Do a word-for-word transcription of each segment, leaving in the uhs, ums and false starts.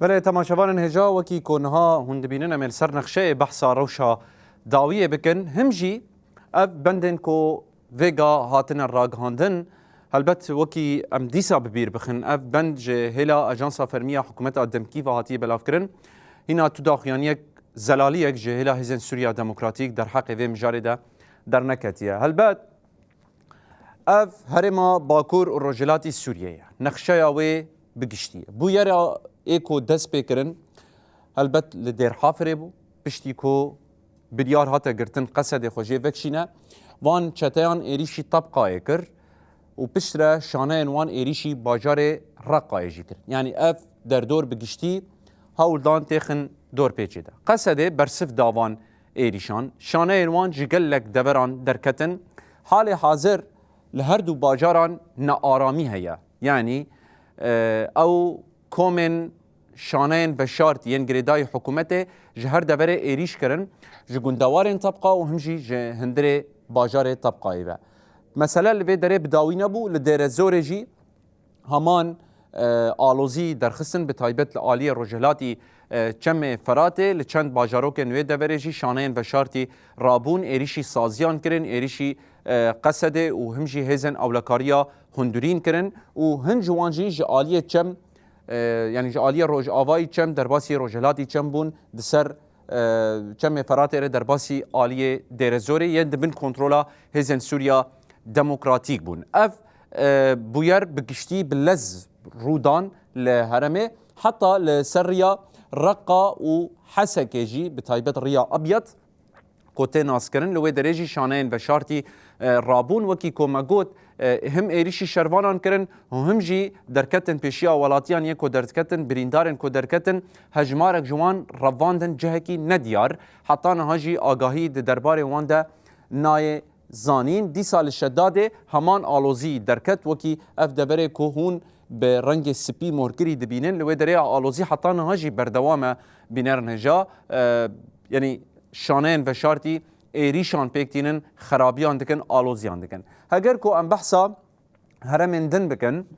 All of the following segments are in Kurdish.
Belê, temaşevanên hêja, wekî ku niha hûn dibînin, em ê li ser nexşeyê behsa rewşa dawiyê bikin. Him jî ev bendên ku vêga hatine ragihandin, helbet wekî em dîsa bi bîr bixin, ev bend ji hêla Ajansa Fermî ya Hikûmeta Demkî ve hatiye belavkirin. Hîna tu daxuyaniyek zelaliyek ji hêla Hêzên Sûriya Demokratîk derheqê vê mijarê de derneketiye. Helbet, ev herêma Bakur û Rojhilatî Sûriyê ye. Nexşeya wê bi giştî ye. Bûyera ê ku dest pê kirin, helbet li Dêrhafirê bû. Piştî ku biryar hate girtin Qesedê xwe jê vekişîne, van çeteyan êrîşî Tebqayê kir û piştre şaneyên wan êrîşî bajarê Reqayê jî kirin. Yanî ev derdor bi giştî hewldan têxin dorpêçê de. Qesedê bersiv da van êrîşan. Şaneyên wan ji gelek deveran derketin. Halê hazir li her du bajaran nearamî heye. Yanî, e, ew komên şaneyên veşartî yên girêdayî hikûmetê ji her deverê êrîş kirin, ji gundewarên Tebqa û him jî ji hundirê bajarê Tebqayê ve. Mesele li vê derê bi dawî nebû, li Dêrezorê jî heman, e, alozî derxistin, bi taybet li aliyê rojhilatî, e, Çemê Feratê, li çend bajarokên wê deverê jî şaneyên veşartî rabûn, êrîşî saziyan kirin, êrîşî, e, Qesedê û him jî hêzên ewlekariya hundirîn kirin û hin ji wan jî ji aliyê Çem, e, yanî ji aliyê rojavayî Çem, derbasî rojhilatî Çem bûn, di ser, e, Çemê Feratê re derbasî aliyê Dêrezorê yên di bin kontrola Hêzên Sûriya Demokratîk bûn. Ev, e, bûyer bi giştî bi lez rûdan li herêmê, heta li ser riya Reqa û Hesekê jî, bi taybet riya Abyad, ku tê naskirin, li wê derê jî şaneyên veşartî, e, rabûn. Wekî ku me got, e, him êrîşî şervanan kirin û him jî derketin pêşiya welatiyan yê ku derdiketin, birîndarên ku derketin, hejmarek ji wan revandin cihekî nediyar. Heta niha jî agahî di derbarê wan de nayê zanîn. Dîsa li Şedadê heman alozî derket, wekî ev deverê ku hûn bi rengê spî morkirî dibînin. Li wê derê alozî heta niha jî berdewam e, bînerin hêja. E, yanî şaneyên veşartî êrîşan pêk tînin, xerabiyan dikin, aloziyan dikin. Heger ku em behsa herêmên din bikin,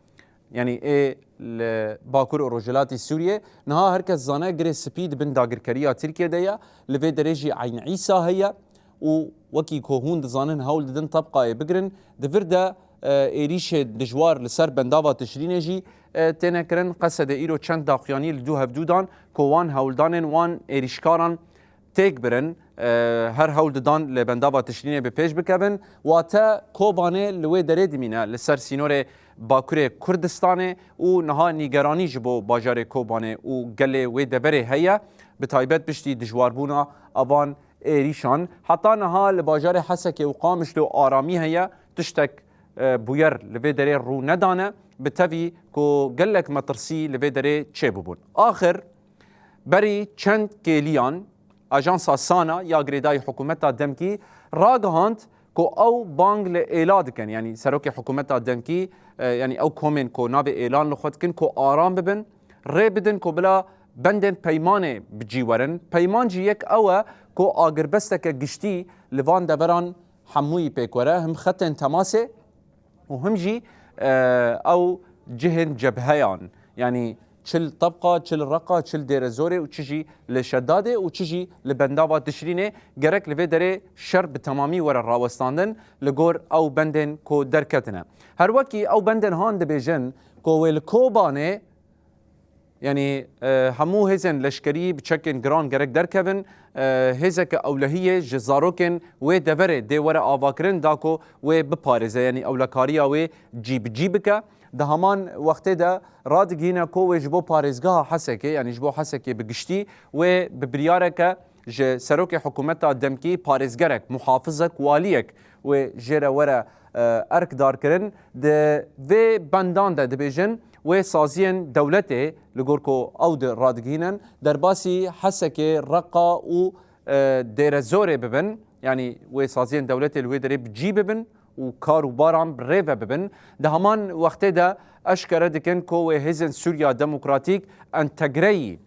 yanî ê li Bakur û Rojhilatî Sûriyê, niha her kes zane Girê Spî di bin dagirkeriya Tirkiyê de ye, li vê derê jî Eyn Îsa heye û wekî ku hûn dizanin hewl didin Tebqayê bigirin. Di vir de, e, êrîşên dijwar li ser bendava Tişrînê jî, e, têne kirin. Qesedê îro çend daxuyanî li dû hevdû dan ku wan hewldanên wan êrîşkaran têk birin, e, her hewl didan li bendava Tişrînê bi pêş bikevin. Wate Kobanê li wê derê dimîne, li ser sînorê Bakurê Kurdistanê û niha nîgeranî ji bo bajarê Kobanê û gelê wê deverê heye, bi taybet piştî dijwarbûna avan êrîşan. Heta niha li bajarê Hesekê û Qamişlo aramî heye, tiştek, e, bûyer li vê derê rû nedane, bi tevî ku gelek metirsî li vê derê çêbûbûn. Axir, berî çend kêliyan, Ajansa Sana ya girêdayî hikûmeta demkî ragihand ku ew bang li êla dikin, yanî serokê hikûmeta demkî, e, yanî ew komên ku navê êlan li xwe dikin, ku aram bibin, rê bidin ku bila bendên peymanê bi cî werin. Peyman jî yek ew e ku agirbesteke giştî li van deveran hemûyî pêk were, him xetên temasê û him jî, e, ew cihên cebheyan, yanî çi li Tebqa, çi li Reqa, çi li Dêrezorê û çi jî li Şedadê û çi jî li bendava Tişrînê, gerek li vê derê şer bi temamî were rawestandin li gor ew bendên ku derketine. Her wekî ew bendên han dibêjin ku wê li Kobanê, yanî, e, hemû hêzên leşkerî bi çekên giran gerek derkevin, e, hêzeke ewlehiyê ji zarokên wê deverê dê were avakirin da ku wê biparêze, yanî ewlekariya wê cî bi cî bike. Di heman wextê de radigihîne ku wê ji bo parêzgeha Hesekê, yanî ji bo Hesekê bi giştî, wê bi biryareke ji serokê hikûmeta demkî parêzgerek, muhafizek, waliyek wê jê re were, e, erk darkirin. Di vê bendan de dibêjin, wê saziyên dewletê, li gor ku ew di radigihînin, derbasî Hesekê, Reqa û, e, Dêrezorê bibin, yanî wê saziyên dewletê li wê derê bi cî bibin û kar û baran bi rê ve bibin. Di heman wextê de eşkere dikin ku wê hêzên Sûriya Demokratîk entegreyî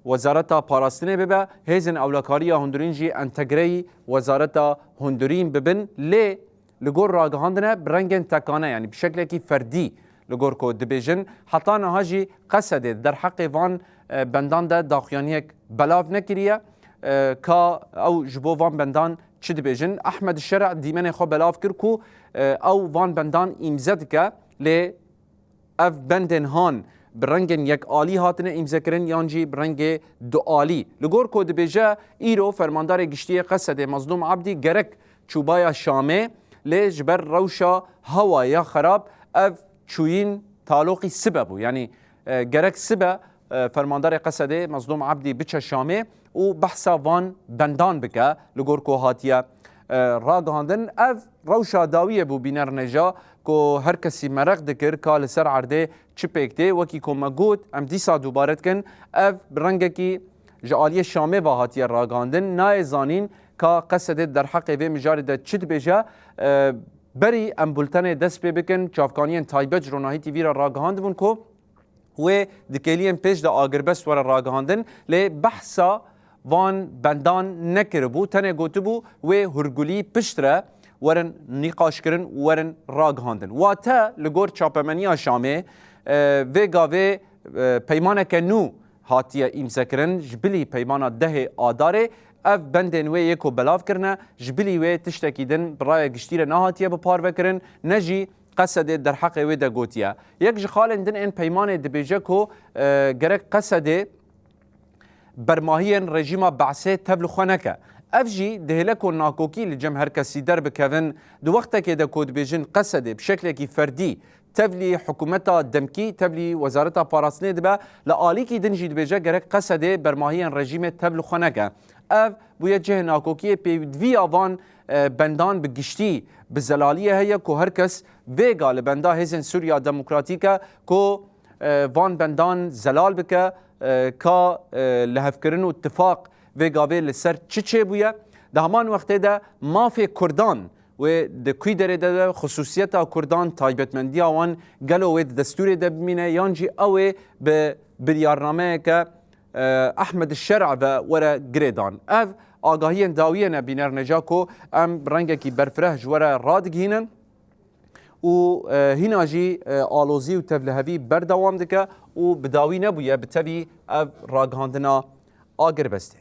Wezareta Parastinê bibe, hêzên ewlekariya hundirîn jî entegreyî Wezareta Hundirîn bibin, lê li gor ragihandine bi rengên tekane, yanî bi şeklekî ferdî Li gor ku dibêjin, heta niha jî Qesedê derheqê van e, bendan de daxuyaniyek belav nekiriye. E, ka ew ji bo van bendan çi dibêjin? Ehmed Şer'a dîmenê xwe belav kir ku e, ew van bendan îmze dike, lê ev bendên han bi rengên yekalî hatine îmzekirin yan jî bi rengê dualî. Li gor ku dibêje, îro Fermandarê Giştî yê Qesedê Mezlûm Ebdî gerek çûbaya Şamê, lê ji ber rewşa hewaya xerab ev çûyîn taloqî sibe bû. Yanî e, gerek sibe e, Fermandarê Qesedê Mezlûm Ebdî biçe Şamê û behsa van bendan bike, li gor ku hatiye e, ragihandin. Ev rewşa dawiyê bû, bîner nêja, ku her kesî mereq dikir ka li ser erdê çi pêk tê. Wekî ku me got, em dîsa dubare dikin, ev bi rengekî ji aliyê Şamê ve hatiye ragihandin. Nayê zanîn ka Qesedê derheqê vê mijarê de çi dibêje. E, berî em bultenê dest pê bikin, çavkaniyên taybet ji Ronahî T V re ragihandibûn ku wê di kêliyên pêş de agirbest were ragihandin, lê behsa van bendan nekiribû, tenê gotibû wê hurgulî piştre werin nîqaşkirin û werin ragihandin. Wate li gor çapemeniya Şamê, e, vê gavê, e, peymaneke nû hatiye îmzekirin, ji bilî peymana dehê Adarê. Ev bendên wê yê ku belav kirine, ji bilî wê tiştekî din bi raya giştî re nehatiye biparvekirin, ne jî Qesedê derheqê wê de gotiye. Yek ji xalên din ên peymanê dibêje ku, e, gerek Qesedê bermahiyên rejîma Be'sê tev li xwe neke. Ev jî dihêle ku nakokî li cem her kesî derbikevin, di wextekê de ku dibêjin Qesedê bi şeklekî ferdî tevlî hikûmeta demkî, tevlî Wezareta Parastinê dibe, li alîkî din jî dibêje gerek Qesedê bermahiyên rejîmê tev li xwe neke. Ev bûye cihê nakokiyê pêdiviya van, e, bendan bi giştî bi zelaliyê heye ku her kes vêga li benda Hêzên Sûriya Demokratîk e ku, e, van bendan zelal bike, e, ka, e, lihevkirin û tifaq vê gavê li ser çi çêbûye. Di heman wextê de mafê Kurdan wê di kûy derê de be, xisûsiyeta Kurdan, taybetmendiya wan gelo wê di destûrê de bimîne yan jî ew ê bi biryarnameyeke, e, Ehmed Şer'a ve were girêdan? Ev agahiyên dawiyê ne, bîner nêja, ku em bi rengekî berfireh ji we re radigihînin û, e, hîna jî, e, alozî û tevlihevî berdewam dike û bi dawî nebûye bi tevî ev ragihandina agirbestê.